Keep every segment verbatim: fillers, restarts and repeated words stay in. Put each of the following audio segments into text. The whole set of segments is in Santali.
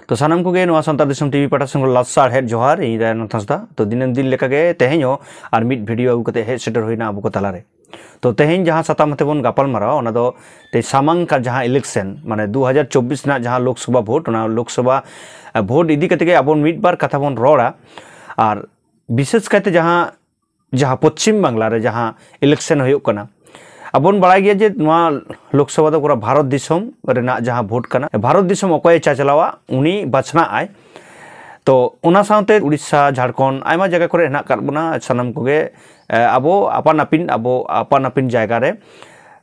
ᱛᱚ ᱥᱟᱱᱟᱢ ᱠᱚᱜᱮ ᱱᱚᱣᱟ ᱥᱟᱱᱛᱟᱲ ᱫᱤᱥᱚᱢ ᱴᱤᱵᱷᱤ ᱯᱟᱦᱴᱟ ᱥᱮᱱ ᱠᱷᱚᱱ ᱞᱟᱥᱟᱲᱦᱮᱫ ᱡᱚᱦᱟᱨ᱾ ᱤᱧ ᱨᱟᱭᱱᱟᱛᱷ ᱦᱟᱸᱥᱫᱟ᱾ ᱛᱚ ᱫᱤᱱᱟᱹᱢ ᱫᱤᱱ ᱞᱮᱠᱟᱜᱮ ᱛᱮᱦᱮᱧ ᱦᱚᱸ ᱟᱨ ᱢᱤᱫ ᱵᱷᱤᱰᱤᱭᱳ ᱟᱹᱜᱩ ᱠᱟᱛᱮ ᱦᱮᱡ ᱥᱮᱴᱮᱨ ᱦᱩᱭᱱᱟ ᱟᱵᱚ ᱠᱚ ᱛᱟᱞᱟᱨᱮ᱾ ᱛᱚ ᱛᱮᱦᱮᱧ ᱡᱟᱦᱟᱸ ᱥᱟᱛᱟᱢ ᱟᱛᱮ ᱵᱚᱱ ᱜᱟᱯᱟᱞ ᱢᱟᱨᱟᱣᱟ, ᱚᱱᱟ ᱫᱚ ᱛᱮ ᱥᱟᱢᱟᱝ ᱠᱟᱱ ᱡᱟᱦᱟᱸ ᱤᱞᱮᱠᱥᱚᱱ, ᱢᱟᱱᱮ ᱫᱩ ᱦᱟᱡᱟᱨ ᱪᱚᱵᱵᱤᱥ ᱨᱮᱱᱟᱜ ᱡᱟᱦᱟᱸ ᱞᱳᱠᱥᱚᱵᱷᱟ ᱵᱷᱳᱴ, ᱚᱱᱟ ᱞᱳᱠᱥᱚᱵᱷᱟ ᱵᱷᱳᱴ ᱤᱫᱤ ᱠᱟᱛᱮ ᱜᱮ ᱟᱵᱚ ᱢᱤᱫ ᱵᱟᱨ ᱠᱟᱛᱷᱟ ᱵᱚᱱ ᱨᱚᱲᱟ᱾ ᱟᱨ ᱵᱤᱥᱮᱥ ᱠᱟᱭᱛᱮ ᱡᱟᱦᱟᱸ ᱡᱟᱦᱟᱸ ᱯᱚᱪᱷᱤᱢ ᱵᱟᱝᱞᱟ ᱨᱮ ᱡᱟᱦᱟᱸ ᱤᱞᱮᱠᱥᱚᱱ ᱦᱩᱭᱩᱜ ᱠᱟᱱᱟ, ᱟᱵᱚᱱ ᱵᱟᱲᱟᱭ ᱜᱮᱭᱟ ᱡᱮ ᱱᱚᱣᱟ ᱞᱳᱠᱥᱚᱵᱷᱟ ᱫᱚ ᱯᱩᱨᱟᱹ ᱵᱷᱟᱨᱚᱛ ᱫᱤᱥᱚᱢ ᱨᱮᱱᱟᱜ ᱡᱟᱦᱟᱸ ᱵᱷᱳᱴ ᱠᱟᱱᱟ᱾ ᱵᱷᱟᱨᱚᱛ ᱫᱤᱥᱚᱢ ᱚᱠᱚᱭᱮ ᱪᱟᱪᱞᱟᱣᱟ, ᱩᱱᱤ ᱵᱟᱪᱷᱱᱟᱜ ᱟᱭ᱾ ᱛᱚ ᱚᱱᱟ ᱥᱟᱶᱛᱮ ᱩᱲᱤᱥᱥᱟ, ᱡᱷᱟᱲᱠᱷᱚᱸᱰ, ᱟᱭᱢᱟ ᱡᱟᱭᱜᱟ ᱠᱚᱨᱮ ᱦᱮᱱᱟᱜ ᱟᱠᱟᱫ ᱵᱚᱱᱟ᱾ ᱥᱟᱱᱟᱢ ᱠᱚᱜᱮ, ᱮ, ᱟᱵᱚ ᱟᱯᱟᱱ ᱟᱹᱯᱤᱱ, ᱟᱵᱚ ᱟᱯᱟᱱ ᱟᱹᱯᱤᱱ ᱡᱟᱭᱜᱟ ᱨᱮ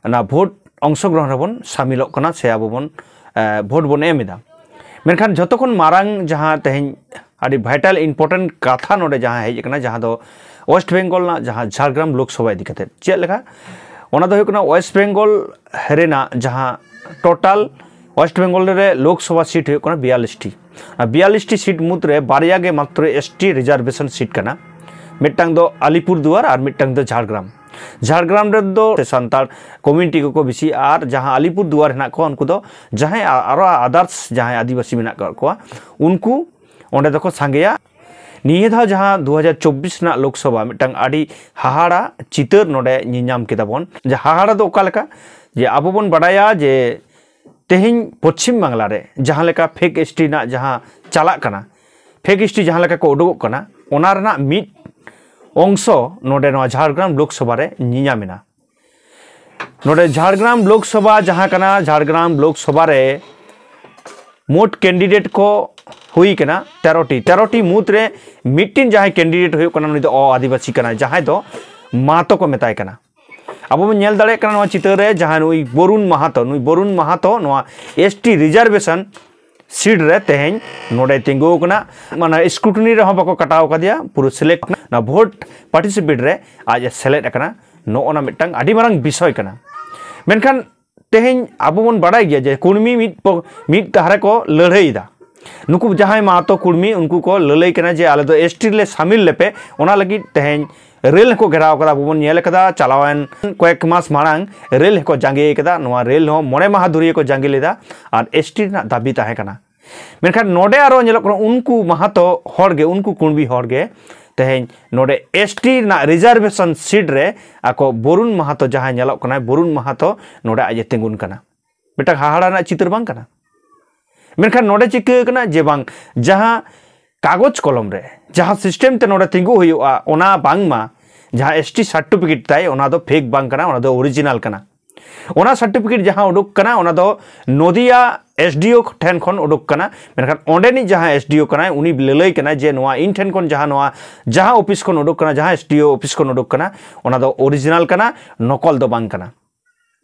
ᱚᱱᱟ ᱵᱷᱳᱴ ᱚᱝᱥᱚᱜᱨᱚᱦᱚᱱ ᱨᱮᱵᱚᱱ ᱥᱟᱢᱤᱞᱚᱜ ᱠᱟᱱᱟ ᱥᱮ ᱟᱵᱚ ᱵᱚᱱ, ᱮ, ᱵᱷᱳᱴ ᱵᱚᱱ ᱮᱢ ᱮᱫᱟ᱾ ᱢᱮᱱᱠᱷᱟᱱ ᱡᱷᱚᱛᱚ ᱠᱷᱚᱱ ᱢᱟᱨᱟᱝ ᱡᱟᱦᱟᱸ ᱛᱮᱦᱮᱧ ᱟᱹᱰᱤ vital important ᱠᱟᱛᱷᱟ ᱱᱚᱰᱮ ᱡᱟᱦᱟᱸ ᱦᱮᱡ ᱟᱠᱟᱱᱟ, ᱡᱟᱦᱟᱸ ᱫᱚ ᱳᱭᱮᱥᱴ ᱵᱮᱝᱜᱚᱞ ᱨᱮᱱᱟᱜ ᱡᱟᱦᱟᱸ ᱡᱷᱟᱲᱜᱨᱟᱢ ᱞᱳᱠᱥᱚᱵᱷᱟ ᱤᱫᱤ ᱠᱟᱛᱮ᱾ ᱪᱮᱫ ᱞᱮᱠᱟ? ᱚᱱᱟ ᱫᱚ ᱦᱩᱭᱩᱜ ᱠᱟᱱᱟ ᱳᱭᱮᱥᱴ ᱵᱮᱝᱜᱚᱞ ᱨᱮᱱᱟᱜ ᱡᱟᱦᱟᱸ total ᱳᱭᱮᱥᱴ ᱵᱮᱝᱜᱚᱞ ᱨᱮ ᱞᱳᱠᱥᱚᱵᱷᱟ ᱥᱤᱴ ᱦᱩᱭᱩᱜ ᱠᱟᱱᱟ ᱵᱤᱭᱟᱞᱞᱤᱥ ᱴᱤ᱾ ᱟᱨ ᱵᱤᱭᱟᱞᱞᱤᱥ ᱴᱤ ᱥᱤᱴ ᱢᱩᱫᱽᱨᱮ ᱵᱟᱨᱭᱟ ᱜᱮ ᱢᱟᱛᱨᱚ ᱮᱥ ᱴᱤ ᱨᱤᱡᱟᱨᱵᱷᱮᱥᱚᱱ ᱥᱤᱴ ᱠᱟᱱᱟ, ᱢᱤᱫᱴᱟᱝ ᱫᱚ ᱟᱞᱤᱯᱩᱨ ᱫᱩᱣᱟᱨ ᱟᱨ ᱢᱤᱫᱴᱟᱝ ᱫᱚ ᱡᱷᱟᱲᱜᱨᱟᱢ᱾ ᱡᱷᱟᱲᱜᱨᱟᱢ ᱨᱮᱫᱚ ᱥᱟᱱᱛᱟᱲ ᱠᱚᱢᱤᱭᱩᱱᱤᱴᱤ ᱠᱚᱠᱚ ᱵᱮᱥᱤ, ᱟᱨ ᱡᱟᱦᱟᱸ ᱟᱞᱤᱯᱩᱨ ᱫᱩᱣᱟᱨ ᱦᱮᱱᱟᱜ ᱠᱚᱣᱟ, ᱩᱱᱠᱩ ᱫᱚ ᱡᱟᱦᱟᱸᱭ ᱟ-, ᱟᱨᱚ others ᱡᱟᱦᱟᱸᱭ ᱟᱹᱫᱤᱵᱟᱹᱥᱤ ᱢᱮᱱᱟᱜ ᱟᱠᱟᱫ ᱠᱚᱣᱟ, ᱩᱱᱠᱩ ᱚᱸᱰᱮ ᱫᱚᱠᱚ ᱥᱟᱸᱜᱮᱭᱟ᱾ ᱱᱤᱭᱟᱹ ᱫᱷᱟᱣ ᱡᱟᱦᱟᱸ ᱫᱩ ᱦᱟᱡᱟᱨ ᱪᱚᱵᱵᱤᱥ ᱨᱮᱱᱟᱜ ᱞᱳᱠᱥᱚᱵᱷᱟ ᱢᱤᱫᱴᱟᱝ ᱟᱹᱰᱤ ᱦᱟᱦᱟᱲᱟ ᱪᱤᱛᱟᱹᱨ ᱱᱚᱰᱮ ᱧᱮᱧᱟᱢ ᱠᱮᱫᱟ ᱵᱚᱱ᱾ ᱡᱮ ᱦᱟᱦᱟᱲᱟ ᱫᱚ ᱚᱠᱟ ᱞᱮᱠᱟ? ᱡᱮ ᱟᱵᱚ ᱵᱚᱱ ᱵᱟᱰᱟᱭᱟ ᱡᱮ ᱛᱮᱦᱮᱧ ᱯᱚᱪᱷᱤᱢ ᱵᱟᱝᱞᱟ ᱨᱮ ᱡᱟᱦᱟᱸ ᱞᱮᱠᱟ ᱯᱷᱮᱠ ᱮᱥ ᱴᱤ ᱨᱮᱱᱟᱜ ᱡᱟᱦᱟᱸ ᱪᱟᱞᱟᱜ ᱠᱟᱱᱟ, ᱯᱷᱮᱠ ᱮᱥ ᱴᱤ ᱡᱟᱦᱟᱸ ᱞᱮᱠᱟ ᱠᱚ ᱩᱰᱩᱠᱚᱜ ᱠᱟᱱᱟ, ᱚᱱᱟ ᱨᱮᱱᱟᱜ ᱢᱤᱫ ᱚᱝᱥᱚ ᱱᱚᱰᱮ ᱱᱚᱣᱟ ᱡᱷᱟᱲᱜᱨᱟᱢ ᱞᱳᱠᱥᱚᱵᱷᱟ ᱨᱮ ᱧᱮᱧᱟᱢ ᱮᱱᱟ᱾ ᱱᱚᱰᱮ ᱡᱷᱟᱲᱜᱨᱟᱢ ᱞᱳᱠᱥᱚᱵᱷᱟ ᱡᱟᱦᱟᱸ ᱠᱟᱱᱟ, ᱡᱷᱟᱲᱜᱨᱟᱢ ᱞᱳᱠᱥᱚᱵᱷᱟ ᱨᱮ ᱢᱳᱴ ᱠᱮᱱᱰᱤᱰᱮᱴ ᱠᱚ ᱦᱩᱭ ᱠᱟᱱᱟ ᱛᱮᱨᱚ ᱴᱤ᱾ ᱛᱮᱨᱚ ᱴᱤ ᱢᱩᱫᱽ ᱨᱮ ᱢᱤᱫᱴᱤᱱ ᱡᱟᱦᱟᱸᱭ ᱠᱮᱱᱰᱤᱰᱮᱴ ᱦᱩᱭᱩᱜ ᱠᱟᱱᱟ, ᱩᱱᱤ ᱫᱚ ᱚ ᱟᱹᱫᱤᱵᱟᱹᱥᱤ ᱠᱟᱱᱟᱭ, ᱡᱟᱦᱟᱸᱭ ᱫᱚ ᱢᱟᱦᱟᱛᱚ ᱠᱚ ᱢᱮᱛᱟᱭ ᱠᱟᱱᱟ᱾ ᱟᱵᱚ ᱵᱚᱱ ᱧᱮᱞ ᱫᱟᱲᱮᱭᱟᱜ ᱠᱟᱱᱟ ᱱᱚᱣᱟ ᱪᱤᱛᱟᱹᱨ ᱨᱮ, ᱡᱟᱦᱟᱸᱭ ᱱᱩᱭ ᱵᱚᱨᱩᱱ ᱢᱟᱦᱟᱛᱚ, ᱱᱩᱭ ᱵᱚᱨᱩᱱ ᱢᱟᱦᱟᱛᱚ ᱱᱚᱣᱟ ᱮᱥ ᱴᱤ ᱨᱤᱡᱟᱨᱵᱷᱮᱥᱚᱱ ᱥᱤᱴ ᱨᱮ ᱛᱮᱦᱮᱧ ᱱᱚᱰᱮ ᱛᱤᱸᱜᱩ ᱟᱠᱟᱱᱟ᱾ ᱢᱟᱱᱮ ᱥᱠᱨᱩᱴᱤᱱᱤ ᱨᱮᱦᱚᱸ ᱵᱟᱠᱚ ᱠᱟᱴᱟᱣ ᱟᱠᱟᱫᱮᱭᱟ, ᱯᱩᱨᱟᱹ ᱥᱤᱞᱮᱠᱴ ᱱᱟ ᱵᱷᱳᱴ ᱯᱟᱨᱴᱤᱥᱤᱯᱮᱴ ᱨᱮ ᱟᱡ ᱮ ᱥᱮᱞᱮᱫ ᱟᱠᱟᱱᱟ᱾ ᱱᱚᱜᱼᱚ ᱱᱟ ᱢᱤᱫᱴᱟᱝ ᱟᱹᱰᱤ ᱢᱟᱨᱟᱝ ᱵᱤᱥᱚᱭ ᱠᱟᱱᱟ᱾ ᱢᱮᱱᱠᱷᱟᱱ ᱛᱮᱦᱮᱧ ᱟᱵᱚ ᱵᱚᱱ ᱵᱟᱲᱟᱭ ᱜᱮᱭᱟ ᱡᱮ ᱠᱩᱲᱢᱤ ᱢᱤᱫ ᱯᱚ-, ᱢᱤᱫ ᱫᱷᱟᱨᱮ ᱠᱚ ᱞᱟᱹᱲᱦᱟᱹᱭ ᱮᱫᱟ᱾ ᱱᱩᱠᱩ ᱡᱟᱦᱟᱸᱭ ᱢᱟᱦᱟᱛᱚ ᱠᱩᱲᱢᱤ, ᱩᱱᱠᱩ ᱠᱚ ᱞᱟᱹᱞᱟᱹᱭ ᱠᱟᱱᱟ ᱡᱮ ᱟᱞᱮ ᱫᱚ ᱮᱥ ᱴᱤ ᱨᱮᱞᱮ ᱥᱟᱢᱤᱞ ᱞᱮᱯᱮ᱾ ᱚᱱᱟ ᱞᱟᱹᱜᱤᱫ ᱛᱮᱦᱮᱧ ᱨᱮᱞ ᱦᱚᱸᱠᱚ ᱜᱷᱮᱨᱟᱣ ᱠᱟᱫᱟ᱾ ᱟᱵᱚ ᱵᱚᱱ ᱧᱮᱞ ᱠᱟᱫᱟ, ᱪᱟᱞᱟᱣᱮᱱ ᱠᱚᱭᱮᱠ ᱢᱟᱥ ᱢᱟᱲᱟᱝ ᱨᱮᱞ ᱦᱚᱸᱠᱚ ᱡᱟᱸᱜᱮ ᱠᱟᱫᱟ᱾ ᱱᱚᱣᱟ ᱨᱮᱞ ᱦᱚᱸ ᱢᱚᱬᱮ ᱢᱟᱦᱟ ᱫᱷᱩᱨᱤᱭᱟᱹ ᱠᱚ ᱡᱟᱸᱜᱮ ᱞᱮᱫᱟ ᱟᱨ ᱮᱥ ᱴᱤ ᱨᱮᱱᱟᱜ ᱫᱟᱹᱵᱤ ᱛᱟᱦᱮᱸ ᱠᱟᱱᱟ᱾ ᱢᱮᱱᱠᱷᱟᱱ ᱱᱚᱰᱮ ᱟᱨᱚ ᱧᱮᱞᱚᱜ ᱠᱟᱱᱟ, ᱩᱱᱠᱩ ᱢᱟᱦᱟᱛᱚ ᱦᱚᱲ ᱜᱮ, ᱩᱱᱠᱩ ᱠᱩᱬᱵᱤ ᱦᱚᱲ ᱜᱮ ᱛᱮᱦᱮᱧ ᱱᱚᱰᱮ ᱮᱥᱴᱤ ᱨᱮᱱᱟᱜ ᱨᱤᱡᱟᱨᱵᱷᱮᱥᱚᱱ ᱥᱤᱴ ᱨᱮ ᱟᱠᱚ ᱵᱚᱨᱩᱱ ᱢᱟᱦᱟᱛᱚ ᱡᱟᱦᱟᱸᱭ ᱧᱮᱞᱚᱜ ᱠᱟᱱᱟᱭ, ᱵᱚᱨᱩᱱ ᱢᱟᱦᱟᱛᱚ ᱱᱚᱰᱮ ᱟᱡ ᱮ ᱛᱤᱸᱜᱩᱱ ᱠᱟᱱᱟ᱾ ᱢᱤᱫᱴᱟᱝ ᱦᱟᱦᱟᱲᱟ ᱨᱮᱱᱟᱜ ᱪᱤᱛᱟᱹᱨ ᱵᱟᱝ ᱠᱟᱱᱟ? ᱢᱮᱱᱠᱷᱟᱱ ᱱᱚᱰᱮ ᱪᱤᱠᱟᱹ ᱠᱟᱱᱟ ᱡᱮ ᱵᱟᱝ, ᱡᱟᱦᱟᱸ ᱠᱟᱜᱚᱡᱽ ᱠᱚᱞᱚᱢ ᱨᱮ ᱡᱟᱦᱟᱸ ᱥᱤᱥᱴᱮᱢ ᱛᱮ ᱱᱚᱰᱮ ᱛᱤᱸᱜᱩ ᱦᱩᱭᱩᱜᱼᱟ, ᱚᱱᱟ ᱵᱟᱝᱢᱟ ᱡᱟᱦᱟᱸ ᱮᱥᱴᱤ ᱥᱟᱨᱴᱤᱯᱷᱤᱠᱮᱴ ᱛᱟᱭ, ᱚᱱᱟ ᱫᱚ ᱯᱷᱮᱠ ᱵᱟᱝ ᱠᱟᱱᱟ, ᱚᱱᱟ ᱫᱚ ᱚᱨᱤᱡᱤᱱᱟᱞ ᱠᱟᱱᱟ᱾ ᱚᱱᱟ ᱥᱟᱨᱴᱤᱯᱷᱤᱠᱮᱴ ᱡᱟᱦᱟᱸ ᱩᱰᱩᱠ ᱠᱟᱱᱟ, ᱚᱱᱟ ᱫᱚ ᱱᱚᱫᱤᱭᱟ ᱮᱥᱰᱤᱳ ᱴᱷᱮᱱ ᱠᱷᱚᱱ ᱩᱰᱩᱠ ᱠᱟᱱᱟ᱾ ᱢᱮᱱᱠᱷᱟᱱ ᱚᱸᱰᱮᱱᱤᱡ ᱡᱟᱦᱟᱸ ᱮᱥᱰᱤᱳ ᱠᱟᱱᱟᱭ, ᱩᱱᱤ ᱞᱟᱹᱞᱟᱹᱭ ᱠᱟᱱᱟᱭ ᱡᱮ ᱱᱚᱣᱟ ᱤᱧ ᱴᱷᱮᱱ ᱠᱷᱚᱱ ᱡᱟᱦᱟᱸ, ᱱᱚᱣᱟ ᱡᱟᱦᱟᱸ ᱚᱯᱷᱤᱥ ᱠᱷᱚᱱ ᱩᱰᱩᱠ ᱠᱟᱱᱟ, ᱡᱟᱦᱟᱸ ᱮᱥᱰᱤᱳ ᱚᱯᱷᱤᱥ ᱠᱷᱚᱱ ᱩᱰᱩᱠ ᱠᱟᱱᱟ, ᱚᱱᱟ ᱫᱚ ᱚᱨᱤᱡᱤᱱᱟᱞ ᱠᱟᱱᱟ, ᱱᱚᱠᱚᱞ ᱫᱚ ᱵᱟᱝ ᱠᱟᱱᱟ᱾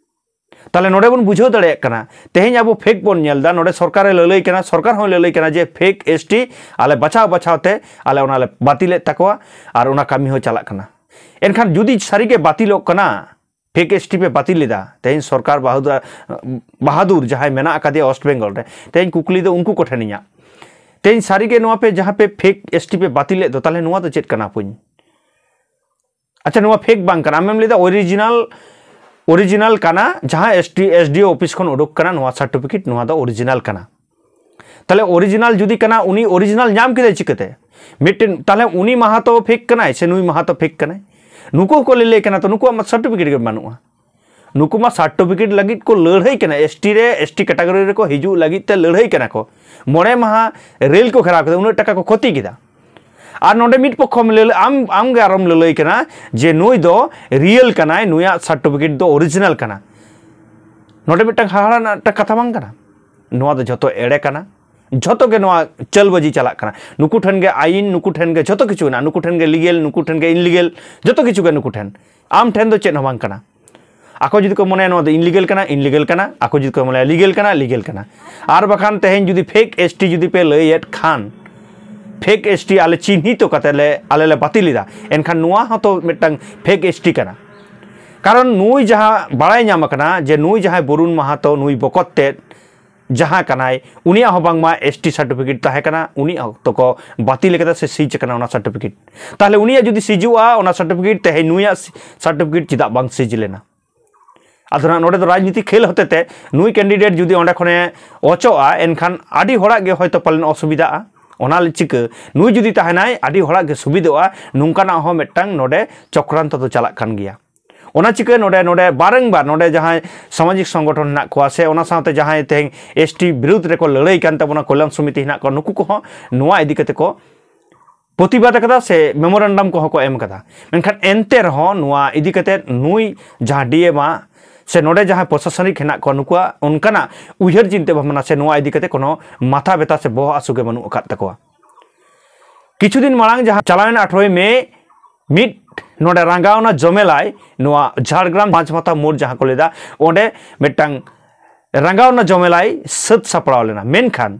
ᱛᱟᱦᱞᱮ ᱱᱚᱰᱮ ᱵᱚᱱ ᱵᱩᱡᱷᱟᱹᱣ ᱫᱟᱲᱮᱭᱟᱜ ᱠᱟᱱᱟ, ᱛᱮᱦᱮᱧ ᱟᱵᱚ ᱯᱷᱮᱠ ᱵᱚᱱ ᱧᱮᱞ ᱮᱫᱟ᱾ ᱱᱚᱰᱮ ᱥᱚᱨᱠᱟᱨᱮ ᱞᱟᱹᱞᱟᱹᱭ ᱠᱟᱱᱟ, ᱥᱚᱨᱠᱟᱨ ᱦᱚᱸᱭ ᱞᱟᱹᱞᱟᱹᱭ ᱠᱟᱱᱟ ᱡᱮ ᱯᱷᱮᱠ ᱮᱥᱴᱤ ᱟᱞᱮ ᱵᱟᱪᱷᱟᱣ ᱵᱟᱪᱷᱟᱣ ᱛᱮ ᱟᱞᱮ ᱚᱱᱟᱞᱮ ᱵᱟᱹᱛᱤᱞᱮᱫ ᱛᱟᱠᱚᱣᱟ ᱟᱨ ᱚᱱᱟ ᱠᱟᱹᱢᱤ ᱦᱚᱸ ᱪᱟᱞᱟᱜ ᱠᱟᱱᱟ᱾ ᱮᱱᱠᱷᱟᱱ ᱡᱩᱫᱤ ᱥᱟᱹᱨᱤᱜᱮ ᱵᱟᱹᱛᱤᱞᱚᱜ ᱠᱟᱱᱟ, ᱯᱷᱮᱠ ᱮᱥᱴᱤ ᱯᱮ ᱵᱟᱹᱛᱤᱞ ᱞᱮᱫᱟ, ᱛᱮᱦᱮᱧ ᱥᱚᱨᱠᱟᱨ ᱵᱟᱦᱟᱫᱩᱨ, ᱵᱟᱦᱟᱫᱩᱨ ᱡᱟᱦᱟᱸᱭ ᱢᱮᱱᱟᱜ ᱟᱠᱟᱫᱮᱭᱟ ᱳᱭᱮᱥᱴ ᱵᱮᱝᱜᱚᱞ ᱨᱮ, ᱛᱮᱦᱮᱧ ᱠᱩᱠᱞᱤ ᱫᱚ ᱩᱱᱠᱩ ᱠᱚᱴᱷᱮᱱ ᱤᱧᱟᱹᱜ, ᱛᱮᱦᱮᱧ ᱥᱟᱹᱨᱤᱜᱮ ᱱᱚᱣᱟ ᱯᱮ ᱡᱟᱦᱟᱸ ᱯᱮ ᱯᱷᱮᱠ ᱮᱥᱴᱤ ᱯᱮ ᱵᱟᱹᱛᱤᱞ ᱞᱮᱫ ᱫᱚ, ᱛᱟᱦᱞᱮ ᱱᱚᱣᱟ ᱫᱚ ᱪᱮᱫ ᱠᱟᱱᱟ ᱯᱩᱧ? ᱟᱪᱪᱷᱟ, ᱱᱚᱣᱟ ᱯᱷᱮᱠ ᱵᱟᱝ ᱠᱟᱱᱟ, ᱟᱢᱮᱢ ᱞᱟᱹᱭᱫᱟ ᱚᱨᱤᱡᱤᱱᱟᱞ, ᱚᱨᱤᱡᱤᱱᱟᱞ ᱠᱟᱱᱟ, ᱡᱟᱦᱟᱸ ᱮᱥᱴᱤ ᱮᱥᱰᱤᱳ ᱚᱯᱷᱤᱥ ᱠᱷᱚᱱ ᱩᱰᱩᱠ ᱠᱟᱱᱟ ᱱᱚᱣᱟ ᱥᱟᱨᱴᱤᱯᱷᱤᱠᱮᱴ, ᱱᱚᱣᱟ ᱫᱚ ᱚᱨᱤᱡᱤᱱᱟᱞ ᱠᱟᱱᱟ᱾ ᱛᱟᱦᱞᱮ ᱚᱨᱤᱡᱤᱱᱟᱞ ᱡᱩᱫᱤ ᱠᱟᱱᱟ, ᱩᱱᱤ ᱚᱨᱤᱡᱤᱱᱟᱞ ᱧᱟᱢ ᱠᱮᱫᱟᱭ ᱪᱤᱠᱟᱹᱛᱮ? ᱢᱤᱫᱴᱮᱱ, ᱛᱟᱦᱞᱮ ᱩᱱᱤ ᱢᱟᱦᱟᱛᱚ ᱯᱷᱮᱠ ᱠᱟᱱᱟᱭ ᱥᱮ ᱱᱩᱭ ᱢᱟᱦᱟᱛᱚ ᱯᱷᱮᱠ ᱠᱟᱱᱟᱭ? ᱱᱩᱠᱩ ᱦᱚᱸᱠᱚ ᱞᱟᱹᱞᱟᱹᱭ ᱠᱟᱱᱟ, ᱛᱚ ᱱᱩᱠᱩᱣᱟᱜ ᱢᱟ ᱥᱟᱨᱴᱤᱯᱷᱤᱠᱮᱴ ᱜᱮ ᱵᱟᱹᱱᱩᱜᱼᱟ᱾ ᱱᱩᱠᱩ ᱢᱟ ᱥᱟᱨᱴᱤᱯᱷᱤᱠᱮᱴ ᱞᱟᱹᱜᱤᱫ ᱠᱚ ᱞᱟᱹᱲᱦᱟᱹᱭ ᱠᱟᱱᱟ, ᱮᱥᱴᱤ ᱨᱮ, ᱮᱥᱴᱤ ᱠᱮᱴᱟᱜᱚᱨᱤ ᱨᱮᱠᱚ ᱦᱤᱡᱩᱜ ᱞᱟᱹᱜᱤᱫ ᱛᱮ ᱞᱟᱹᱲᱦᱟᱹᱭ ᱠᱟᱱᱟ ᱠᱚ᱾ ᱢᱚᱬᱮ ᱢᱟᱦᱟ ᱨᱮᱞ ᱠᱚ ᱜᱷᱮᱨᱟᱣ ᱠᱮᱫᱟ, ᱩᱱᱟᱹᱜ ᱴᱟᱠᱟ ᱠᱚ ᱠᱷᱚᱛᱤ ᱠᱮᱫᱟ᱾ ᱟᱨ ᱱᱚᱰᱮ ᱢᱤᱫ ᱯᱚᱠᱷᱚᱢ ᱞᱟᱹᱞᱟᱹ-, ᱟᱢ, ᱟᱢ ᱜᱮ ᱟᱨᱚᱢ ᱞᱟᱹᱞᱟᱹᱭ ᱠᱟᱱᱟ ᱡᱮ ᱱᱩᱭ ᱫᱚ ᱨᱤᱭᱮᱞ ᱠᱟᱱᱟᱭ, ᱱᱩᱭᱟᱜ ᱥᱟᱨᱴᱤᱯᱷᱤᱠᱮᱴ ᱫᱚ ᱚᱨᱤᱡᱤᱱᱟᱞ ᱠᱟᱱᱟ᱾ ᱱᱚᱰᱮ ᱢᱤᱫᱴᱟᱝ ᱦᱟᱦᱟᱲᱟ ᱨᱮᱱᱟᱜ ᱢᱤᱫᱴᱟᱝ ᱠᱟᱛᱷᱟ ᱵᱟᱝ ᱠᱟᱱᱟ? ᱱᱚᱣᱟ ᱫᱚ ᱡᱷᱚᱛᱚ ᱮᱲᱮ ᱠᱟᱱᱟ, ᱡᱷᱚᱛᱚ ᱜᱮ ᱱᱚᱣᱟ ᱪᱟᱞᱵᱟᱡᱤ ᱪᱟᱞᱟᱜ ᱠᱟᱱᱟ᱾ ᱱᱩᱠᱩ ᱴᱷᱮᱱ ᱜᱮ ᱟᱭᱤᱱ, ᱱᱩᱠᱩ ᱴᱷᱮᱱ ᱜᱮ ᱡᱷᱚᱛᱚ ᱠᱤᱪᱷᱩ ᱢᱮᱱᱟᱜᱼᱟ, ᱱᱩᱠᱩ ᱴᱷᱮᱱ ᱜᱮ ᱞᱤᱜᱮᱞ, ᱱᱩᱠᱩ ᱴᱷᱮᱱ ᱜᱮ ᱤᱱᱞᱤᱜᱮᱞ, ᱡᱷᱚᱛᱚ ᱠᱤᱪᱷᱩ ᱜᱮ ᱱᱩᱠᱩ ᱴᱷᱮᱱ᱾ ᱟᱢ ᱴᱷᱮᱱ ᱫᱚ ᱪᱮᱫ ᱦᱚᱸ ᱵᱟᱝ ᱠᱟᱱᱟ᱾ ᱟᱠᱚ ᱡᱩᱫᱤ ᱠᱚ ᱢᱚᱱᱮᱭᱟ ᱱᱚᱣᱟ ᱫᱚ ᱤᱱᱞᱤᱜᱮᱞ ᱠᱟᱱᱟ, ᱤᱱᱞᱤᱜᱮᱞ ᱠᱟᱱᱟ, ᱟᱠᱚ ᱡᱩᱫᱤ ᱠᱚ ᱢᱚᱱᱮᱭᱟ ᱞᱤᱜᱮᱞ ᱠᱟᱱᱟ, ᱞᱤᱜᱮᱞ ᱠᱟᱱᱟ᱾ ᱟᱨ ᱵᱟᱠᱷᱟᱱ ᱛᱮᱦᱮᱧ ᱡᱩᱫᱤ ᱯᱷᱮᱠ ᱮᱥᱴᱤ ᱡᱩᱫᱤ ᱯᱮ ᱞᱟᱹᱭᱮᱫ ᱠᱷᱟᱱ, ᱯᱷᱮᱠ ᱮᱥᱴᱤ ᱟᱞᱮ ᱪᱤᱱᱦᱤᱛᱚ ᱠᱟᱛᱮ ᱞᱮ, ᱟᱞᱮ ᱞᱮ ᱵᱟᱹᱛᱤᱞ ᱮᱫᱟ, ᱮᱱᱠᱷᱟᱱ ᱱᱚᱣᱟ ᱦᱚᱸᱛᱚ ᱢᱤᱫᱴᱟᱝ ᱯᱷᱮᱠ ᱮᱥᱴᱤ ᱠᱟᱱᱟ᱾ ᱠᱟᱨᱚᱱ ᱱᱩᱭ ᱡᱟᱦᱟᱸ ᱵᱟᱲᱟᱭ ᱧᱟᱢ ᱟᱠᱟᱱᱟ ᱡᱮ ᱱᱩᱭ ᱡᱟᱦᱟᱸᱭ ᱵᱚᱨᱩᱱ ᱢᱟᱦᱟᱛᱚ, ᱱᱩᱭ ᱵᱚᱠᱚᱛ ᱛᱮᱫ ᱡᱟᱦᱟᱸ ᱠᱟᱱᱟᱭ, ᱩᱱᱤᱭᱟᱜ ᱦᱚᱸ ᱵᱟᱝᱢᱟ ᱮᱥᱴᱤ ᱥᱟᱨᱴᱤᱯᱷᱤᱠᱮᱴ ᱛᱟᱦᱮᱸ ᱠᱟᱱᱟ, ᱩᱱᱤᱭᱟᱜ ᱚᱠᱛᱚ ᱠᱚ ᱵᱟᱹᱛᱤᱞ ᱠᱟᱫᱟ ᱥᱮ ᱥᱤᱡᱽ ᱟᱠᱟᱱᱟ ᱚᱱᱟ ᱥᱟᱨᱴᱤᱯᱷᱤᱠᱮᱴ᱾ ᱛᱟᱦᱞᱮ ᱩᱱᱤᱭᱟᱜ ᱡᱩᱫᱤ ᱥᱤᱡᱚᱜᱼᱟ ᱚᱱᱟ ᱥᱟᱨᱴᱤᱯᱷᱤᱠᱮᱴ, ᱛᱮᱦᱮᱧ ᱱᱩᱭᱟᱜ ᱥᱟᱨᱴᱤᱯᱷᱤᱠᱮᱴ ᱪᱮᱫᱟᱜ ᱵᱟᱝ ᱥᱤᱡᱽ ᱞᱮᱱᱟ? ᱟᱫᱚ ᱱᱟᱜ ᱱᱚᱰᱮ ᱫᱚ ᱨᱟᱡᱽᱱᱤᱛᱤ ᱠᱷᱮᱞ ᱦᱚᱛᱮᱛᱮ ᱱᱩᱭ ᱠᱮᱱᱰᱤᱰᱮᱴ ᱡᱩᱫᱤ ᱚᱸᱰᱮ ᱠᱷᱚᱱᱮ ᱚᱪᱚᱜᱼᱟ, ᱮᱱᱠᱷᱟᱱ ᱟᱹᱰᱤ ᱦᱚᱲᱟᱜ ᱜᱮ ᱦᱚᱭᱛᱳ ᱯᱟᱞᱮᱱ ᱚᱥᱩᱵᱤᱫᱷᱟᱜᱼᱟ᱾ ᱚᱱᱟ ᱪᱤᱠᱟᱹ ᱱᱩᱭ ᱡᱩᱫᱤ ᱛᱟᱦᱮᱱᱟᱭ, ᱟᱹᱰᱤ ᱦᱚᱲᱟᱜ ᱜᱮ ᱥᱩᱵᱤᱫᱷᱟᱜᱼᱟ, ᱱᱚᱝᱠᱟᱱᱟᱜ ᱦᱚᱸ ᱢᱤᱫᱴᱟᱝ ᱱᱚᱰᱮ ᱪᱚᱠᱨᱟᱱᱛᱚ ᱫᱚ ᱪᱟᱞᱟᱜ ᱠᱟᱱ ᱜᱮᱭᱟ᱾ ᱚᱱᱟ ᱪᱤᱠᱟᱹ ᱱᱚᱰᱮ ᱱᱚᱰᱮ ᱵᱟᱨᱝᱵᱟᱨ ᱱᱚᱰᱮ ᱡᱟᱦᱟᱸᱭ ᱥᱟᱢᱟᱡᱤᱠ ᱥᱚᱝᱜᱚᱴᱷᱚᱱ ᱦᱮᱱᱟᱜ ᱠᱚᱣᱟ, ᱥᱮ ᱚᱱᱟ ᱥᱟᱶᱛᱮ ᱡᱟᱦᱟᱸᱭ ᱛᱮᱦᱮᱧ ᱮᱥᱴᱤ ᱵᱤᱨᱩᱫᱷ ᱨᱮᱠᱚ ᱞᱟᱹᱲᱦᱟᱹᱭ ᱠᱟᱱ ᱛᱟᱵᱚᱱᱟ, ᱠᱚᱞᱭᱟᱱ ᱥᱚᱢᱤᱛᱤ ᱦᱮᱱᱟᱜ ᱠᱚᱣᱟ, ᱱᱩᱠᱩ ᱠᱚᱦᱚᱸ ᱱᱚᱣᱟ ᱤᱫᱤ ᱠᱟᱛᱮ ᱠᱚ ᱯᱨᱚᱛᱤᱵᱟᱫ ᱟᱠᱟᱫᱟ ᱥᱮ ᱢᱮᱢᱳᱨᱮᱱᱰᱟᱢ ᱠᱚᱦᱚᱸ ᱠᱚ ᱮᱢ ᱟᱠᱟᱫᱟ᱾ ᱢᱮᱱᱠᱷᱟᱱ ᱮᱱᱛᱮ ᱨᱮᱦᱚᱸ ᱱᱚᱣᱟ ᱤᱫᱤ ᱠᱟᱛᱮ ᱱᱩᱭ ᱡᱟᱦᱟᱸ ᱰᱤ ᱮᱢ ᱥᱮ ᱱᱚᱰᱮ ᱡᱟᱦᱟᱸᱭ ᱯᱨᱚᱥᱟᱥᱚᱱᱤᱠ ᱦᱮᱱᱟᱜ ᱠᱚᱣᱟ, ᱱᱩᱠᱩᱣᱟᱜ ᱚᱱᱠᱟᱱᱟᱜ ᱩᱭᱦᱟᱹᱨ ᱪᱤᱱᱛᱟᱹ ᱵᱷᱟᱵᱽᱱᱟ ᱥᱮ ᱱᱚᱣᱟ ᱤᱫᱤ ᱠᱟᱛᱮ ᱠᱳᱱᱳ ᱢᱟᱛᱷᱟ ᱵᱮᱛᱟ ᱥᱮ ᱵᱚᱦᱚᱜ ᱦᱟᱹᱥᱩ ᱜᱮ ᱵᱟᱹᱱᱩᱜ ᱟᱠᱟᱫ ᱛᱟᱠᱚᱣᱟ᱾ ᱠᱤᱪᱷᱩ ᱫᱤᱱ ᱢᱟᱲᱟᱝ ᱡᱟᱦᱟᱸ ᱪᱟᱞᱟᱣᱮᱱ ᱟᱴᱷᱨᱚᱭ ᱢᱮ ᱢᱤᱫ ᱱᱚᱰᱮ ᱨᱟᱸᱜᱟᱣᱱᱟ ᱡᱚᱢᱮᱞᱟᱭ, ᱱᱚᱣᱟ ᱡᱷᱟᱲᱜᱨᱟᱢ ᱯᱟᱸᱪᱢᱟᱛᱷᱟ ᱢᱳᱲ ᱡᱟᱦᱟᱸ ᱠᱚ ᱞᱟᱹᱭᱫᱟ, ᱚᱸᱰᱮ ᱢᱤᱫᱴᱟᱝ ᱨᱟᱸᱜᱟᱣᱱᱟ ᱡᱚᱢᱮᱞᱟᱭ ᱥᱟᱹᱛ ᱥᱟᱯᱲᱟᱣ ᱞᱮᱱᱟ᱾ ᱢᱮᱱᱠᱷᱟᱱ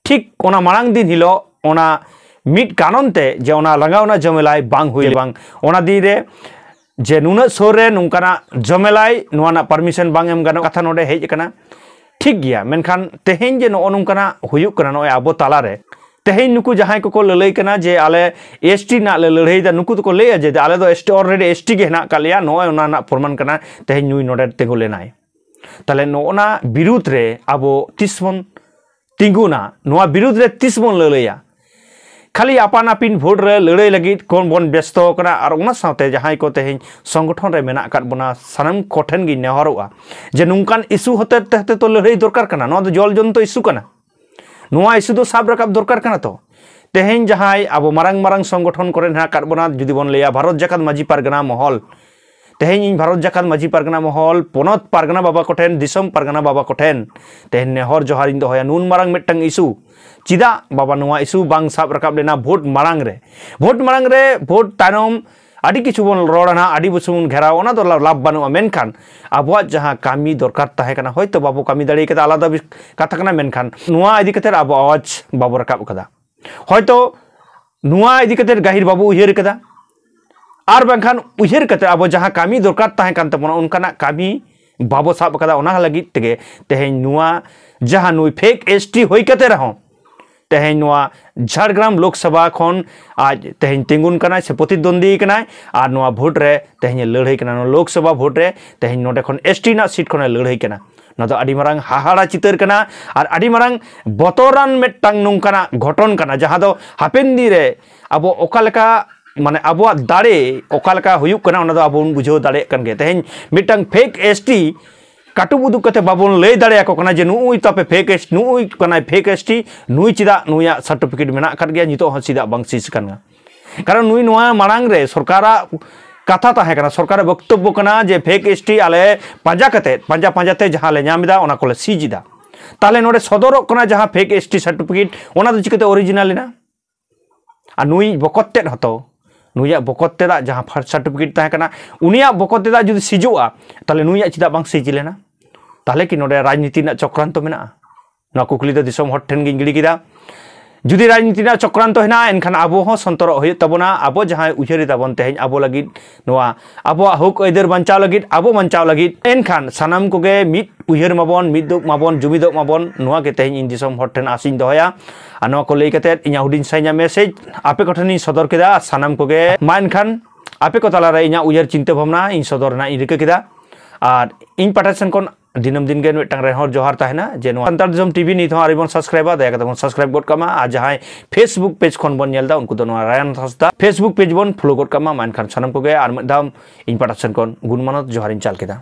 ᱴᱷᱤᱠ ᱚᱱᱟ ᱢᱟᱲᱟᱝ ᱫᱤᱱ ᱦᱤᱞᱳᱜ ᱚᱱᱟ ᱢᱤᱫ ᱠᱟᱨᱚᱱ ᱛᱮ, ᱡᱮ ᱚᱱᱟ ᱨᱟᱸᱜᱟᱣᱱᱟ ᱡᱚᱢᱮᱞᱟᱭ ᱵᱟᱝ ᱦᱩᱭ, ᱵᱟᱝ ᱚᱱᱟ ᱫᱤᱱ ᱨᱮ ᱡᱮ ᱱᱩᱱᱟᱹᱜ ᱥᱩᱨ ᱨᱮ ᱱᱚᱝᱠᱟᱱᱟᱜ ᱡᱚᱢᱮᱞᱟᱭ, ᱱᱚᱣᱟ ᱨᱮᱱᱟᱜ ᱯᱟᱨᱢᱤᱥᱚᱱ ᱵᱟᱝ ᱮᱢ ᱜᱟᱱᱚᱜ ᱠᱟᱛᱷᱟ ᱱᱚᱰᱮ ᱦᱮᱡ ᱟᱠᱟᱱᱟ᱾ ᱴᱷᱤᱠ ᱜᱮᱭᱟ, ᱢᱮᱱᱠᱷᱟᱱ ᱛᱮᱦᱮᱧ ᱡᱮ ᱱᱚᱜᱼᱚ ᱱᱚᱝᱠᱟᱱᱟᱜ ᱦᱩᱭᱩᱜ ᱠᱟᱱᱟ ᱱᱚᱜᱼᱚᱭ ᱟᱵᱚ ᱛᱟᱞᱟᱨᱮ, ᱛᱮᱦᱮᱧ ᱱᱩᱠᱩ ᱡᱟᱦᱟᱸᱭ ᱠᱚᱠᱚ ᱞᱟᱹᱞᱟᱹᱭ ᱠᱟᱱᱟ ᱡᱮ ᱟᱞᱮ ᱮᱥᱴᱤ ᱨᱮᱱᱟᱜ ᱞᱮ ᱞᱟᱹᱲᱦᱟᱹᱭ ᱫᱟ, ᱱᱩᱠᱩ ᱫᱚᱠᱚ ᱞᱟᱹᱭᱟ ᱡᱮ ᱟᱞᱮ ᱫᱚ ᱮᱥᱴᱤ, ᱚᱞᱨᱮᱰᱤ ᱮᱥᱴᱤ ᱜᱮ ᱦᱮᱱᱟᱜ ᱟᱠᱟᱫ ᱞᱮᱭᱟ, ᱱᱚᱜᱼᱚᱭ ᱚᱱᱟ ᱨᱮᱱᱟᱜ ᱯᱨᱚᱢᱟᱱ ᱠᱟᱱᱟ ᱛᱮᱦᱮᱧ ᱱᱩᱭ ᱱᱚᱰᱮ ᱛᱤᱸᱜᱩ ᱞᱮᱱᱟᱭ᱾ ᱛᱟᱦᱞᱮ ᱱᱚᱜᱼᱚ ᱱᱟ ᱵᱤᱨᱩᱫᱷ ᱨᱮ ᱟᱵᱚ ᱛᱤᱥ ᱵᱚᱱ ᱛᱤᱸᱜᱩᱱᱟ? ᱱᱚᱣᱟ ᱵᱤᱨᱩᱫᱷ ᱨᱮ ᱛᱤᱥ ᱵᱚᱱ ᱞᱟᱹᱲᱦᱟᱹᱭᱟ? ᱠᱷᱟᱹᱞᱤ ᱟᱯᱟᱱ ᱟᱹᱯᱤᱱ ᱵᱷᱳᱴ ᱨᱮ ᱞᱟᱹᱲᱦᱟᱹᱭ ᱞᱟᱹᱜᱤᱫ ᱠᱚ ᱵᱚᱱ ᱵᱮᱥᱛᱚ ᱟᱠᱟᱱᱟ᱾ ᱟᱨ ᱚᱱᱟ ᱥᱟᱶᱛᱮ ᱡᱟᱦᱟᱸᱭ ᱠᱚ ᱛᱮᱦᱮᱧ ᱥᱚᱝᱜᱚᱴᱷᱚᱱ ᱨᱮ ᱢᱮᱱᱟᱜ ᱟᱠᱟᱫ ᱵᱚᱱᱟ, ᱥᱟᱱᱟᱢ ᱠᱚᱴᱷᱮᱱ ᱜᱤᱧ ᱱᱮᱦᱚᱨᱚᱜᱼᱟ ᱡᱮ ᱱᱚᱝᱠᱟᱱ ᱤᱥᱩ ᱦᱚᱛᱮ ᱛᱮ ᱦᱚᱛᱮ ᱛᱚ ᱞᱟᱹᱲᱦᱟᱹᱭ ᱫᱚᱨᱠᱟᱨ ᱠᱟᱱᱟ᱾ ᱱᱚᱣᱟ ᱫᱚ ᱡᱚᱞ ᱡᱚᱱᱛᱚ ᱤᱥᱩ ᱠᱟᱱᱟ, ᱱᱚᱣᱟ ᱤᱥᱩ ᱫᱚ ᱥᱟᱵ ᱨᱟᱠᱟᱵ ᱫᱚᱨᱠᱟᱨ ᱠᱟᱱᱟ᱾ ᱛᱚ ᱛᱮᱦᱮᱧ ᱡᱟᱦᱟᱸᱭ ᱟᱵᱚ ᱢᱟᱨᱟᱝ ᱢᱟᱨᱟᱝ ᱥᱚᱝᱜᱚᱴᱷᱚᱱ ᱠᱚᱨᱮ ᱦᱮᱱᱟᱜ ᱟᱠᱟᱫ ᱵᱚᱱᱟ, ᱡᱩᱫᱤ ᱵᱚᱱ ᱞᱟᱹᱭᱟ ᱵᱷᱟᱨᱚᱛ ᱡᱟᱠᱟᱛ ᱢᱟᱹᱡᱷᱤ ᱯᱟᱨᱜᱟᱱᱟ ᱢᱚᱦᱚᱞ, ᱛᱮᱦᱮᱧ ᱤᱧ ᱵᱷᱟᱨᱚᱛ ᱡᱟᱠᱟᱛ ᱢᱟᱹᱡᱷᱤ ᱯᱟᱨᱜᱟᱱᱟ ᱢᱚᱦᱚᱞ, ᱯᱚᱱᱚᱛ ᱯᱟᱨᱜᱟᱱᱟ ᱵᱟᱵᱟ ᱠᱚᱴᱷᱮᱱ, ᱫᱤᱥᱚᱢ ᱯᱟᱨᱜᱟᱱᱟ ᱵᱟᱵᱟ ᱠᱚᱴᱷᱮᱱ ᱛᱮᱦᱮᱧ ᱱᱮᱦᱚᱨ ᱡᱚᱦᱟᱨ ᱤᱧ ᱫᱚᱦᱚᱭᱟ, ᱱᱩᱱ ᱢᱟᱨᱟᱝ ᱢᱤᱫᱴᱟᱝ ᱤᱥᱩ, ᱪᱮᱫᱟᱜ ᱵᱟᱵᱟ ᱱᱚᱣᱟ ᱤᱥᱩ ᱵᱟᱝ ᱥᱟᱵ ᱨᱟᱠᱟᱵ ᱞᱮᱱᱟ ᱵᱷᱳᱴ ᱢᱟᱲᱟᱝ ᱨᱮ? ᱵᱷᱳᱴ ᱢᱟᱲᱟᱝ ᱨᱮ, ᱵᱷᱳᱴ ᱛᱟᱭᱱᱚᱢ ᱟᱹᱰᱤ ᱠᱤᱪᱷᱩ ᱵᱚᱱ ᱨᱚᱲᱟ ᱱᱟᱦᱟᱜ, ᱟᱹᱰᱤ ᱠᱤᱪᱷᱩ ᱵᱚᱱ ᱜᱷᱮᱨᱟᱣᱟ, ᱚᱱᱟ ᱫᱚ ᱞᱟ-, ᱞᱟᱵᱷ ᱵᱟᱹᱱᱩᱜᱼᱟ᱾ ᱢᱮᱱᱠᱷᱟᱱ ᱟᱵᱚᱣᱟᱜ ᱡᱟᱦᱟᱸ ᱠᱟᱹᱢᱤ ᱫᱚᱨᱠᱟᱨ ᱛᱟᱦᱮᱸ ᱠᱟᱱᱟ, ᱦᱚᱭᱛᱳ ᱵᱟᱵᱚ ᱠᱟᱹᱢᱤ ᱫᱟᱲᱮ ᱠᱟᱫᱟ, ᱟᱞᱟᱫᱟ ᱵᱤᱥ-, ᱠᱟᱛᱷᱟ ᱠᱟᱱᱟ, ᱢᱮᱱᱠᱷᱟᱱ ᱱᱚᱣᱟ ᱤᱫᱤ ᱠᱟᱛᱮ ᱟᱵᱚ ᱟᱣᱟᱡᱽ ᱵᱟᱵᱚ ᱨᱟᱠᱟᱵ ᱠᱟᱫᱟ᱾ ᱦᱚᱭᱛᱳ ᱱᱚᱣᱟ ᱤᱫᱤ ᱠᱟᱛᱮ ᱜᱟᱹᱦᱤᱨ ᱵᱟᱵᱚ ᱩᱭᱦᱟᱹᱨ ᱠᱟᱫᱟ, ᱟᱨ ᱵᱟᱝᱠᱷᱟᱱ ᱩᱭᱦᱟᱹᱨ ᱠᱟᱛᱮ ᱟᱵᱚ ᱡᱟᱦᱟᱸ ᱠᱟᱹᱢᱤ ᱫᱚᱨᱠᱟᱨ ᱛᱟᱦᱮᱸ ᱠᱟᱱ ᱛᱟᱵᱚᱱᱟ, ᱚᱱᱠᱟᱱᱟᱜ ᱠᱟᱹᱢᱤ ᱵᱟᱵᱚ ᱥᱟᱵ ᱠᱟᱫᱟ᱾ ᱚᱱᱟ ᱞᱟᱹᱜᱤᱫ ᱛᱮᱜᱮ ᱛᱮᱦᱮᱧ ᱱᱚᱣᱟ ᱡᱟᱦᱟᱸ ᱱᱩᱭ ᱯᱷᱮᱠ ᱮᱥᱴᱤ ᱦᱩᱭ ᱠᱟᱛᱮ ᱨᱮᱦᱚᱸ ᱛᱮᱦᱮᱧ ᱱᱚᱣᱟ ᱡᱷᱟᱲᱜᱨᱟᱢ ᱞᱳᱠᱥᱚᱵᱷᱟ ᱠᱷᱚᱱ ᱟᱡ ᱛᱮᱦᱮᱧ ᱛᱤᱸᱜᱩᱱ ᱠᱟᱱᱟᱭ ᱥᱮ ᱯᱨᱚᱛᱤᱫᱽᱣᱚᱱᱫᱤ ᱠᱟᱱᱟᱭ, ᱟᱨ ᱱᱚᱣᱟ ᱵᱷᱳᱴ ᱨᱮ ᱛᱮᱦᱮᱧ ᱮ ᱞᱟᱹᱲᱦᱟᱹᱭ ᱠᱟᱱᱟ᱾ ᱱᱚᱣᱟ ᱞᱳᱠᱥᱚᱵᱷᱟ ᱵᱷᱳᱴ ᱨᱮ ᱛᱮᱦᱮᱧ ᱱᱚᱰᱮ ᱠᱷᱚᱱ ᱮᱥ ᱴᱤ ᱨᱮᱱᱟᱜ ᱥᱤᱴ ᱠᱷᱚᱱᱮ ᱞᱟᱹᱲᱦᱟᱹᱭ ᱠᱟᱱᱟ᱾ ᱱᱚᱣᱟ ᱫᱚ ᱟᱹᱰᱤ ᱢᱟᱨᱟᱝ ᱦᱟᱦᱟᱲᱟ ᱪᱤᱛᱟᱹᱨ ᱠᱟᱱᱟ ᱟᱨ ᱟᱹᱰᱤ ᱢᱟᱨᱟᱝ ᱵᱚᱛᱚᱨᱟᱱ ᱢᱤᱫᱴᱟᱝ ᱱᱚᱝᱠᱟᱱᱟᱜ ᱜᱷᱚᱴᱚᱱ ᱠᱟᱱᱟ, ᱡᱟᱦᱟᱸ ᱫᱚ ᱦᱟᱯᱮᱱ ᱫᱤᱱ ᱨᱮ ᱟᱵᱚ ᱚᱠᱟ ᱞᱮᱠᱟ, ᱢᱟᱱᱮ, ᱟᱵᱚᱣᱟᱜ ᱫᱟᱲᱮ ᱚᱠᱟ ᱞᱮᱠᱟ ᱦᱩᱭᱩᱜ ᱠᱟᱱᱟ, ᱚᱱᱟ ᱫᱚ ᱟᱵᱚ ᱵᱚᱱ ᱵᱩᱡᱷᱟᱹᱣ ᱫᱟᱲᱮᱭᱟᱜ ᱠᱟᱱ ᱜᱮᱭᱟ᱾ ᱛᱮᱦᱮᱧ ᱢᱤᱫᱴᱟᱝ ᱯᱷᱮᱠ ᱮᱥ ᱴᱤ ᱠᱟᱹᱴᱩᱵ ᱩᱫᱩᱜ ᱠᱟᱛᱮ ᱵᱟᱵᱚᱱ ᱞᱟᱹᱭ ᱫᱟᱲᱮᱭᱟᱠᱚ ᱠᱟᱱᱟ ᱡᱮ ᱱᱩᱜᱼᱩᱭ ᱛᱟᱯᱮ ᱯᱷᱮᱠ ᱮᱥ, ᱱᱩᱜᱼᱩᱭ ᱠᱟᱱᱟᱭ ᱯᱷᱮᱠ ᱮᱥ ᱴᱤ, ᱱᱩᱭ ᱪᱮᱫᱟᱜ ᱱᱩᱭᱟᱜ ᱥᱟᱨᱴᱤᱯᱷᱤᱠᱮᱴ ᱢᱮᱱᱟᱜ ᱟᱠᱟᱫ ᱜᱮᱭᱟ, ᱱᱤᱛᱚᱜ ᱦᱚᱸ ᱪᱮᱫᱟᱜ ᱵᱟᱝ ᱥᱤᱡᱽ ᱟᱠᱟᱱᱟ? ᱠᱟᱨᱚᱱ ᱱᱩᱭ ᱱᱚᱣᱟ ᱢᱟᱲᱟᱝ ᱨᱮ ᱥᱚᱨᱠᱟᱨᱟᱜ ᱠᱟᱛᱷᱟ ᱛᱟᱦᱮᱸ ᱠᱟᱱᱟ, ᱥᱚᱨᱠᱟᱨᱟᱜ ᱵᱚᱠᱛᱚᱵᱵᱚ ᱠᱟᱱᱟ ᱡᱮ ᱯᱷᱮᱠ ᱮᱥ ᱴᱤ ᱟᱞᱮ ᱯᱟᱸᱡᱟ ᱠᱟᱛᱮ, ᱯᱟᱸᱡᱟ ᱯᱟᱸᱡᱟ ᱛᱮ ᱡᱟᱦᱟᱸ ᱞᱮ ᱧᱟᱢ ᱮᱫᱟ, ᱚᱱᱟ ᱠᱚᱞᱮ ᱥᱤᱡᱽ ᱮᱫᱟ᱾ ᱛᱟᱦᱚᱞᱮ ᱱᱚᱰᱮ ᱥᱚᱫᱚᱨᱚᱜ ᱠᱟᱱᱟ ᱡᱟᱦᱟᱸ ᱯᱷᱮᱠ ᱮᱥ ᱴᱤ ᱥᱟᱨᱴᱤᱯᱷᱤᱠᱮᱴ, ᱚᱱᱟ ᱫᱚ ᱪᱤᱠᱟᱹᱛᱮ ᱚᱨᱤᱡᱤᱱᱟᱞ ᱮᱱᱟ? ᱟᱨ ᱱᱩᱭ ᱵᱚᱠᱚᱛ ᱛᱮᱫ ᱦᱚᱸᱛᱚ, ᱱᱩᱭᱟᱜ ᱵᱚᱠᱚᱛ ᱛᱮᱫᱟᱜ ᱡᱟᱦᱟᱸ ᱯᱷᱟᱨᱥᱴ ᱥᱟᱨᱴᱤᱯᱷᱤᱠᱮᱴ ᱛᱟᱦᱮᱸ ᱠᱟᱱᱟ, ᱩᱱᱤᱭᱟᱜ ᱵᱚᱠᱚᱛ ᱛᱮᱫᱟᱜ ᱡᱩᱫᱤ ᱥᱤᱡᱚᱜᱼᱟ, ᱛᱟᱦᱚᱞᱮ ᱱᱩᱭᱟᱜ ᱪᱮᱫᱟᱜ ᱵᱟᱝ ᱥᱤᱡᱽ ᱞᱮᱱᱟ? ᱛᱟᱦᱚᱞᱮ ᱠᱤ ᱱᱚᱰᱮ ᱨᱟᱡᱽᱱᱤᱛᱤ ᱨᱮᱱᱟᱜ ᱪᱚᱠᱨᱟᱱᱛᱚ ᱢᱮᱱᱟᱜᱼᱟ? ᱱᱚᱣᱟ ᱠᱩᱠᱞᱤ ᱫᱚ ᱫᱤᱥᱚᱢ ᱦᱚᱲ ᱴᱷᱮᱱ ᱜᱤᱧ ᱜᱤᱰᱤ ᱠᱮᱫᱟ᱾ ᱡᱩᱫᱤ ᱨᱟᱡᱽᱱᱤᱛᱤ ᱨᱮᱱᱟᱜ ᱪᱚᱠᱨᱟᱱᱛᱚ ᱦᱮᱱᱟᱜᱼᱟ, ᱮᱱᱠᱷᱟᱱ ᱟᱵᱚ ᱦᱚᱸ ᱥᱚᱱᱛᱚᱨᱚᱜ ᱦᱩᱭᱩᱜ ᱛᱟᱵᱚᱱᱟ᱾ ᱟᱵᱚ ᱡᱟᱦᱟᱸᱭ ᱩᱭᱦᱟᱹᱨ ᱮᱫᱟᱵᱚᱱ ᱛᱮᱦᱮᱧ ᱟᱵᱚ ᱞᱟᱹᱜᱤᱫ, ᱱᱚᱣᱟ ᱟᱵᱚᱣᱟᱜ ᱦᱚᱠ ᱟᱹᱭᱫᱟᱹᱨ ᱵᱟᱧᱪᱟᱣ ᱞᱟᱹᱜᱤᱫ, ᱟᱵᱚ ᱵᱟᱧᱪᱟᱣ ᱞᱟᱹᱜᱤᱫ, ᱮᱱᱠᱷᱟᱱ ᱥᱟᱱᱟᱢ ᱠᱚᱜᱮ ᱢᱤᱫ ᱩᱭᱦᱟᱹᱨ ᱢᱟᱵᱚᱱ, ᱢᱤᱫᱚᱜ ᱢᱟᱵᱚᱱ, ᱡᱩᱢᱤᱫᱚᱜ ᱢᱟᱵᱚᱱ, ᱱᱚᱣᱟ ᱜᱮ ᱛᱮᱦᱮᱧ ᱤᱧ ᱫᱤᱥᱚᱢ ᱦᱚᱲ ᱴᱷᱮᱱ ᱟᱥᱤᱧ ᱫᱚᱦᱚᱭᱟ᱾ ᱟᱨ ᱱᱚᱣᱟ ᱠᱚ ᱞᱟᱹᱭ ᱠᱟᱛᱮᱫ ᱤᱧᱟᱹᱜ ᱦᱩᱰᱤᱧ ᱥᱟᱺᱦᱤᱡᱟᱜ ᱢᱮᱥᱮᱡᱽ ᱟᱯᱮ ᱠᱚᱴᱷᱮᱱᱤᱧ ᱥᱚᱫᱚᱨ ᱠᱮᱫᱟ᱾ ᱥᱟᱱᱟᱢ ᱠᱚᱜᱮ ᱢᱟ ᱮᱱᱠᱷᱟᱱ ᱟᱯᱮ ᱠᱚ ᱛᱟᱞᱟᱨᱮ ᱤᱧᱟᱹᱜ ᱩᱭᱦᱟᱹᱨ ᱪᱤᱱᱛᱟᱹ ᱵᱷᱟᱵᱽᱱᱟ ᱤᱧ ᱥᱚᱫᱚᱨ ᱨᱮᱱᱟᱜ ᱤᱧ ᱨᱤᱠᱟᱹ ᱠᱮᱫᱟ᱾ ᱟᱨ ᱤᱧ ᱯᱟᱦᱴᱟ ᱥᱮᱱ ᱠᱷᱚᱱ ᱫᱤᱱᱟᱹᱢ ᱫᱤᱱ ᱜᱮ ᱢᱤᱫᱴᱟᱝ ᱨᱮᱦᱚᱸ ᱡᱚᱦᱟᱨ ᱛᱟᱦᱮᱱᱟ ᱡᱮ ᱱᱚᱣᱟ ᱥᱟᱱᱛᱟᱲ ᱫᱤᱥᱚᱢ ᱴᱤᱵᱷᱤ ᱱᱤᱛ ᱦᱚᱸ ᱟᱹᱣᱨᱤ ᱵᱚᱱ ᱥᱟᱵᱥᱠᱨᱟᱭᱤᱵᱟ, ᱫᱟᱭᱟ ᱠᱟᱛᱮ ᱵᱚᱱ ᱥᱟᱵᱥᱠᱨᱟᱭᱤᱵ ᱜᱚᱫ ᱠᱟᱜ ᱢᱟ᱾ ᱟᱨ ᱡᱟᱦᱟᱸᱭ ᱯᱷᱮᱥᱵᱩᱠ ᱯᱮᱡᱽ ᱠᱷᱚᱱ ᱵᱚᱱ ᱧᱮᱞ ᱮᱫᱟ, ᱩᱱᱠᱩ ᱫᱚ ᱱᱚᱣᱟ ᱨᱟᱭᱟᱱ ᱦᱟᱸᱥᱫᱟ ᱯᱷᱮᱥᱵᱩᱠ ᱯᱮᱡᱽ ᱵᱚᱱ ᱯᱷᱚᱞᱳ ᱜᱚᱫ ᱠᱟᱜ ᱢᱟ᱾ ᱢᱟ ᱮᱱᱠᱷᱟᱱ ᱥᱟᱱᱟᱢ ᱠᱚᱜᱮ ᱟᱨ ᱢᱤᱫ ᱫᱷᱟᱣ ᱤᱧ ᱯᱟᱦᱴᱟ ᱥᱮᱱ ᱠᱷᱚᱱ ᱜᱩᱱᱢᱟᱱᱚᱛ ᱡᱚᱦᱟᱨᱤᱧ ᱪᱟᱞ ᱠᱮᱫᱟ᱾